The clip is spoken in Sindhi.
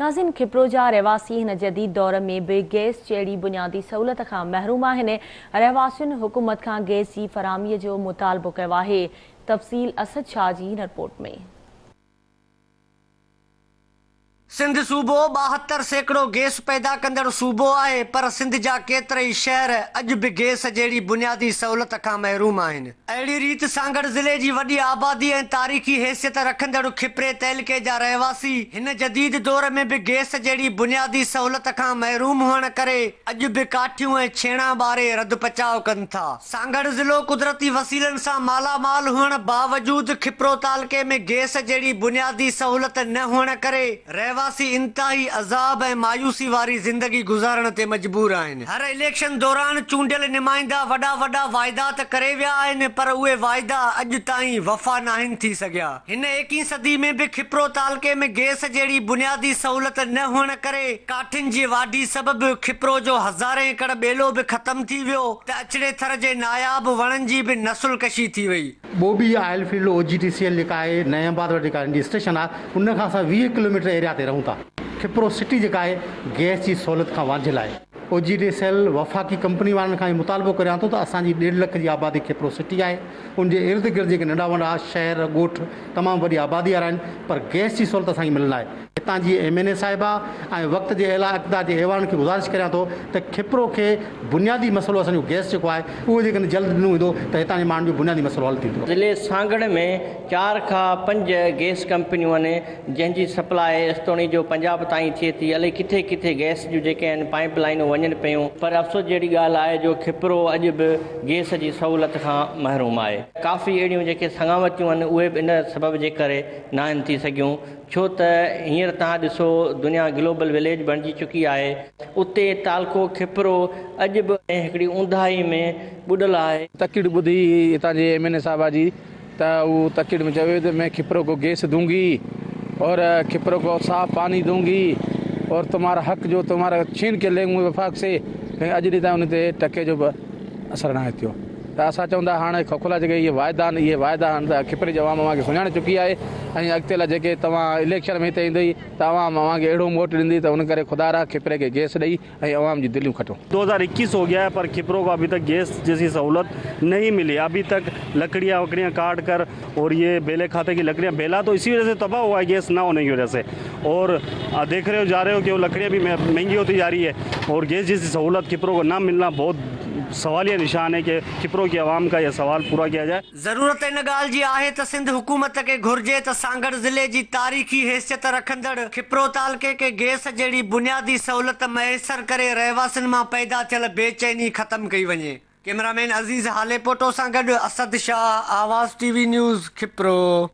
ناظرين کپرو جا رهواسي هن جديد دور ۾ به گئس جهڙي بنيادي سهولت کان محروم آهن، رهواسين حڪومت کان گئس جي فراهمي جو مطالبو ڪيو آهي، تفصيل اسد شاهه جي هن رپورٽ ۾. سنڌ صوبو 72% گئس پيدا ڪندڙ صوبو آهي پر سنڌ جا ڪيترائي شهر اڄ به گئس جهڙي بنيادي سهولت کان محروم آهن. اهڙي ريت سانگهڙ ضلعي جي وڏي آبادي ۽ تاريخي حيثيت رکندڙ کپري تعلقي جا رهواسي هن جديد دور ۾ به گئس جهڙي بنيادي سهولت کان محروم هئڻ ڪري اڄ به ڪاٺيون ۽ ڇيڻا ٻاري رڌ پچاء ڪن ٿا. سانگهڙ ضلعو قدرتي وسيلن سان مالا مال هئڻ باوجود کپرو تعلقي ۾ گئس جهڙي بنيادي سهولت نه هئڻ ڪري رهواسي انتهائي عذاب ۽ مايوسي واري زندگي گذارڻ تي مجبور آهن. هر اليڪشن دوران چونڊيل نمائندا وڏا وڏا واعدا ته ڪري ويا آهن پر اهي واعدا اڄ تائين وفا ناهن ٿي سگهيا. هن ايڪهين صدي ۾ به کپرو تعلقي ۾ گئس جهڙي بنيادي سهولت نه هئڻ ڪري ڪاٺين جي واڍي سبب کپرو جو هزارين ايڪڙ ٻيلو به ختم ٿي ويو ته اڇڙي ٿر جي ناياب وڻن جي به نسل ڪشي ٿي وئي. ٻوٻي oil field O G T C L جيڪا آهي نئين آباد وٽ جيڪا ان جي اسٽيشن آهي ان کان اسان 20 ڪلوميٽر ايريا تي رهون ٿا. کپرو سٽي جيڪا آهي گئس جي سهولت کان وانجهيل آهي. او جي ٽي سي ايل وفاقي ڪمپني وارن کان اهو مطالبو ڪريان ٿو ته اسان جي ڏيڍ لک جي آبادي کپرو سٽي آهي ان جي ارد گرد جيڪي ننڍا وڏا شهر ڳوٺ تمام وڏي آبادي وارا آهن پر گئس جي سهولت اسان کي مليل ناهي. هتان جي ايم اين اي صاحبه ۽ وقت جي اعليٰ اقتدار جي ايوانن کي گذارش ڪريان ٿو ته کپرو کي بنيادي مسئلو اسان جو گئس جيڪو آهي اهو جيڪڏهن جلد ڏنو ويندو ته هتان جي ماڻهن جو بنيادي مسئلو حل ٿيندو. ضلعي سانگهڙ ۾ 4 کان 5 گئس ڪمپنيون آهن جنهن جي سپلاء ايستوڻي جو پنجاب تائين ٿئي ٿي الائي ڪٿي ڪٿي گئس جون جيڪي آهن پائيپ لائينون وڃن پيون پر افسوس جهڙي ڳالهه آهي جو کپرو اڄ به گئس جي سهولت کان محروم آهي. ڪافي اهڙيون جيڪي سڱاوتيون آهن اهي به ان سبب جي ڪري ناهن ٿي سگهيون ڇو ته هينئر توهان ڏسو دنيا گلوبل وليج بڻجي چڪي آهي اتي تعلقو کپرو اڄ به هڪڙي اونداهي ۾ ٻڏل آهي. تقرير ٻڌي هتان جي ايم اين اي صاحبه جي ته هو تقرير ۾ چوي ته مين کپرو ڪو گيس دونگي اور کپرو ڪو صاف پاني دونگي اور تمهارا حق جو تمهارا ڇين ڪي لينگي وفاق سي ليڪن اڄ ڏينهن تائين ان تي ٽڪي جو به اثر ناهي ٿيو ته اسان چئون ٿا هاڻي کوکلا جيڪي اهي واعدا آهن اهي واعدا آهن ته کپري جي عوام اوهان کي سڃاڻي چڪي آهي ۽ اڳتي لاء جيڪي توهان اليڪشن ۾ هتي ايندي ته عوام اوهان کي اهڙو موٽ ڏيندي ته ان ڪري خدارا کپري کي گئس ڏئي ۽ عوام جي دليون کٽو. 2021 हो गया है पर खिपरो को अभी तक गैस जैसी सहूलत नहीं मिली। अभी तक लकड़ियाँ वकड़ियाँ काट कर और ये बेले खाते की लकड़ियाँ, बेला तो इसी वजह से तबाह हुआ है गैस ना होने की वजह से। और देख रहे हो जा रहे हो कि वो लकड़ियाँ भी महंगी होती जा रही है और गैस जैसी सहूलत खिपरो को ना मिलना बहुत सवालिया निशान है कि खिपरो की आवाम का यह सवाल पूरा किया जाए। ضرورت ان ڳالهه جي آهي ته سنڌ حڪومت کي گهرجي ته سانگهڙ ضلعي جي تاريخي حيثيت رکندڙ کپرو تعلقي کي گئس جهڙي بنيادي سهولت ميسر ڪري رهواسين مان پيدا ٿيل بي چيني ختم ڪئي وڃي. ڪئميرامين عزيز هاليپوٽو سان گڏ اسد شاهه، آواز ٽي وي نيوز، کپرو.